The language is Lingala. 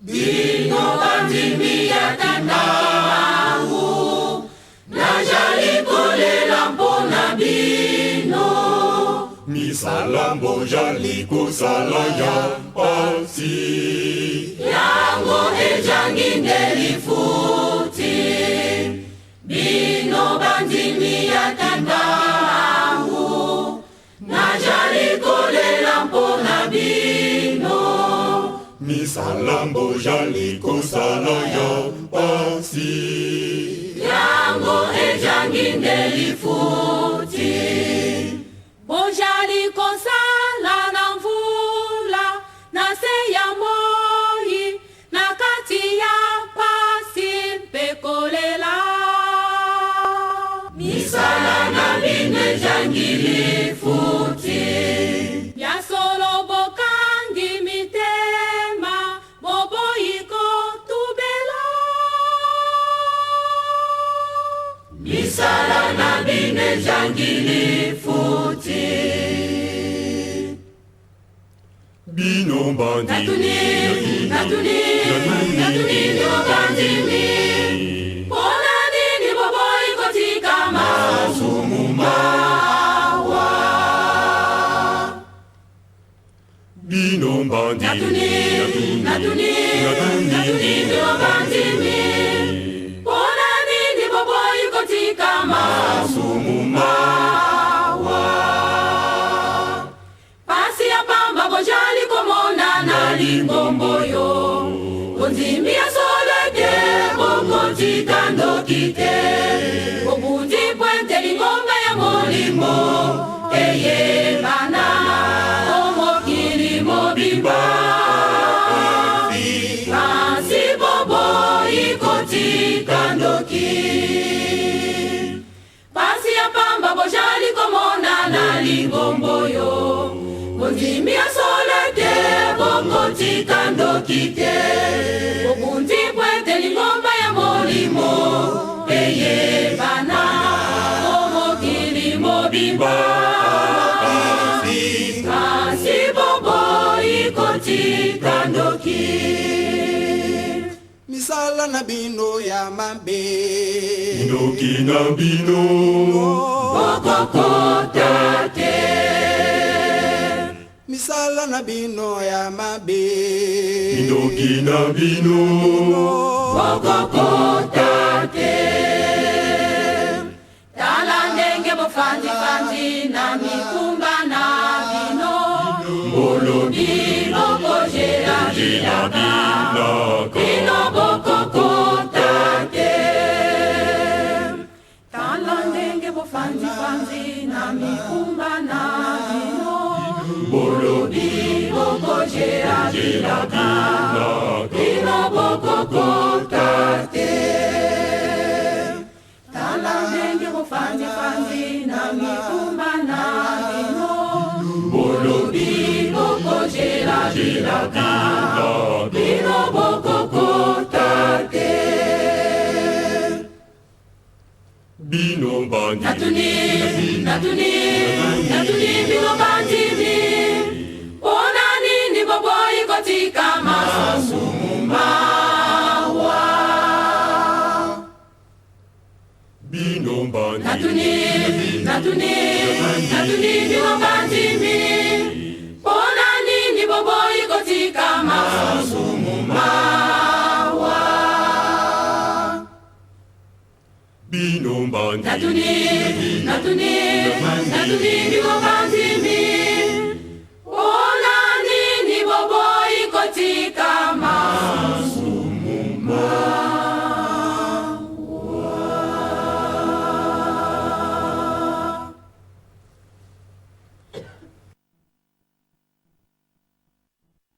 Bino bandimi ya Kimbangu, najali kolela mpo na bino. Misala mbojali kosala ya pasi. Yango ejangi nde lifuti. Bino bandimi ya Kimbangu, najali kolela mpo na bino. Misala mbojali kosala ya pasi. Yango ejangi nde lifuti. Bojali kosala na mvula, na se ya moi, na kati ya pasi mpe kolela. Misala na bino ejangi lifuti. Ya solo bokangi mitema, boboyi kotubela. Misala na bino ejangi lifuti. Bino bandimi. Natuni, natuni, natuni bino bandimi. Mpona nini boboyi kotika masumu mawa? Bino bandimi. Natuni, natuni, natuni bino bandimi. Mpona nini boboyi kotika masumu mawa? Pasi ya pamba bojali komona na lingombo yo. Bondimi ya solo ete bokotika ndoki te. Bobundi po ete lingomba ya molimo eyebana o mokili mobimba. Kasi boboyi kotika ndoki. Pasi ya pamba bojali komona na lingombo yo. Bondimi ya solo ete bokotika ndoki te. Bobundi po ete lingomba ya molimo eyebana o mokili mobimba. Kasi boboyi kotika ndoki. Misala na bino ya mabe. Ndoki na bino. Bokokota te. Misala na bino ya mabe. Ndoki na bino. Bokokota te. Tala ndenge bofandi-fandi na mikumba na bino. Bolobi bokojela bilaka. Bino bokokota te. Tala ndenge bofandi-fandi na mikumba na bino. Bolobi bokojela bilaka. Bino bokokota te. Tala ndenge bofandi-fandi na mikumba na bino. Bolobi bokojela bilaka. Bino bokokota te. Bino bandimi. Natuni, natuni, natuni bino bandimi. Mpona nini boboyi kotika masumu mawa? Bino bandimi. Natuni, natuni, natuni bino bandimi. Mpona nini boboyi kotika masumu mawa? Bino bandimi. Natuni, natuni, natuni bino bandimi.